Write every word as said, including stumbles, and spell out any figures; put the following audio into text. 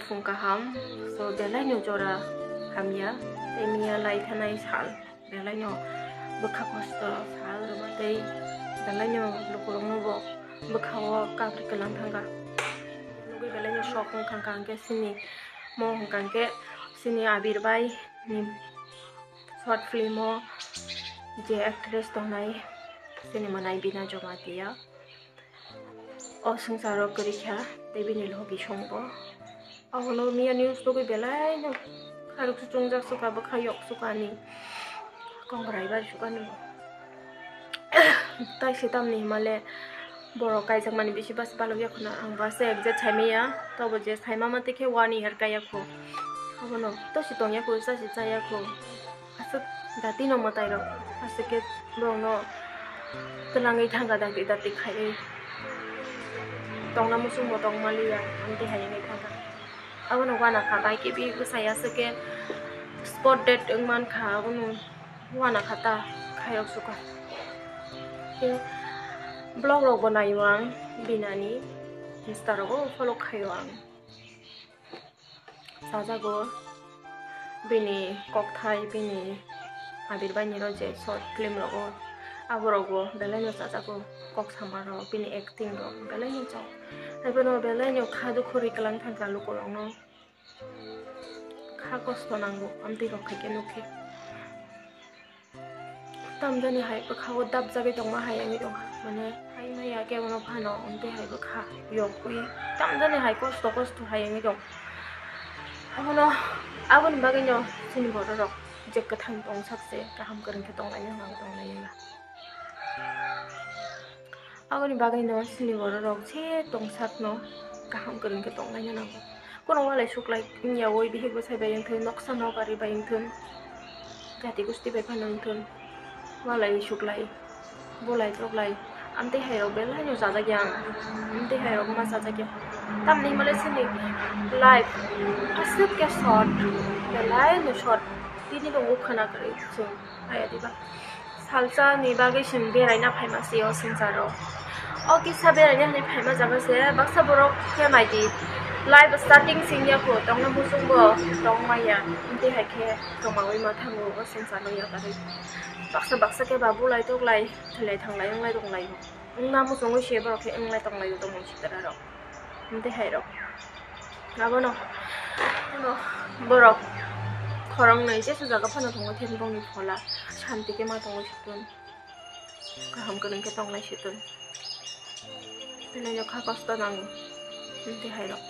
Phung kaham, so belai no jora hamya, tei miya lai thanai sal, belai no bwkha kosto sal rwma tei belai no lukurok no bo bwkha o kakri kwlang thangkha. Nugwi belai no sok wngkha hwnkha hwnkhe sini mo hwnkha hwnkhe sini Abir bai ni short film o je actress tongnai sini mwnai Bina Jamatia. O swngcharo kwrwi kha tei bini logi songbo. Abono miya news tugwi belai no kharuk se chungjak suka bwkha yok suka ni kongrai bai suka ni. Tai se tamni himale borok kaijak mani bisi bas balok ya khuna ang bas se exact sai maya tobo je sai ma mate khe one year kaya khu. Abono to si tong ya khu sa si cha ya khu. Aswk dati no mwtai rok aswk khe borok no twlangwi thangkha dati dati khaiwi tongna muchung bo tong maliya amtwi hai wngwi thangkha. Abono uanakha bai khe bwsai aswk khe spot dead wng mankha abono uanakha ta khairok sukha. Khe vlog rok bo naio ang binani insta rogo follow khaio ang. Chajago bini kokthai bini Abir bai ni rw je short film rogo aborogo belai no chajago kok sama rok bini acting rok belai no chao. Haiphano belai no kha dukhu ri kwlang thangkha lukurok no kha kosto nango amtwi rok khaikhe nukhe. Tamjani hai bwkha o dapjagwi tongma hai wngwi tongkha mane hai maya kebono phano amtwi hai bwkha yokwi tamjani hai kosto kosto hai wngwi tong. Abono aboni bagwino chini bororok je kwthang tongsak se kaham kwrwng khe tonglaina hwnwi tonglaina. Aboni bagwino chini bororok je tongsakno kaham kwrwng khe tonglaina nango. Kono walai suklai wngya oi bihik bwsai bai wngthun noksa nok ari bai wngthun jati gusti bai phano wngthun walai suklai bulai toklai amtwi hai rok belai no chajak ya ang amtwi hai rok ma chajak ya tamni himale chini life aswk khe short belai no short tini tongo khwna kwrwi chwng aya diba. Salsa ni bagwi chwng beraina phaima se o swngcharo. O kisa beraina hinwi phaima jaga se baksa borok khe naidi. Life starting sing ya kho tongna muchung bo tong maya. Amtwi hai khe tongmawi ma thango o swngcharo yakarwi. Baksa baksa khe ba bulai toklai thwlai thanglai wnglai tonglai. Wngna muchungwi se borok khe wnglai tonglai tongmung sitra rok. Amtwi hai rok. Abono, abono borok khoroknwi jesu jaga phano tongo thani bongni phola shanti khe ma tongwi situn kaham kwrwng khe tonglai situn. Bini kha kosto nango amtwi hai rok.